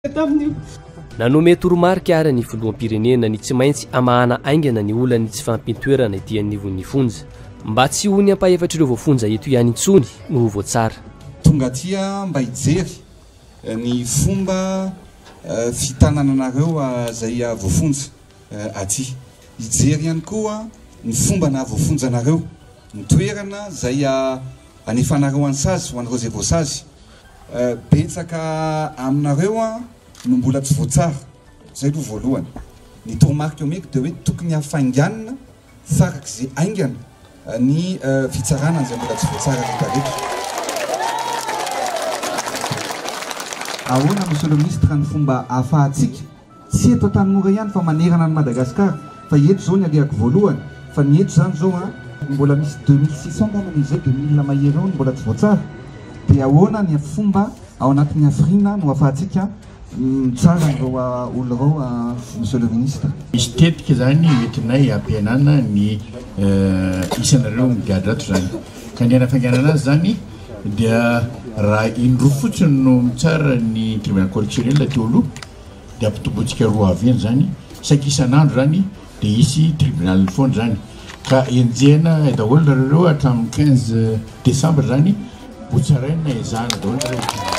Tamin'io. Nanome toromarika ary ny filoham-pirenena ny tsy maintsy hamahana haingana ny olan'ny tsy fahampian-toerana ety anivon'ny fonja. Mba tsy ho ny ampahefatr'ireo voafonja eto ihany intsony no ho voatsara. Tonga aty aho mba hijery ny fomba fitanana anareo izay voafonja aty. Hijery ihany koa ny fomba nahavoafonja anareo, ny toerana izay anefanareo ny sazy ho an'ireo izay voasazy. Betsaka aminareo no mbola tsy voatsara, izay aloha voalohany. Ny toromarika omeko dia hoe tokony hafainganina farak'izay haingana ny fitsarana an'izay mbola tsy voatsara rehetra rehetra. Ahoana Monsieur le Ministre ny fomba ahafahantsika Tsy eto Antanimora ihany fa manerana an'i Madagascar fa eto zao ny alehako voalohany fa ny eto zany zao an, mbola misy 2600 angambany izy zay, 2000 mahery eo no mbola tsy voatsara, dia ahoana ny fomba ao anatin'ny hafiriana no afahantsika mitsara an'ireo olona ireo Monsieur le Ministre? Misy tetika izany hoentinay hampihenana ny isanareo migadra ato izany. Ka ny hanafainganana azy izany dia raha indroa fotsiny no mitsara ny tribunal correctionnel teo aloha dia ampitombointsika roa avy eny izany, saika isan'andro izany dia hisy tribunal foana izany. Ka enjehina daholo nareo ireo hatramin'ny 15 décembre izany, ho tsaraina, ezahana daholo nareo.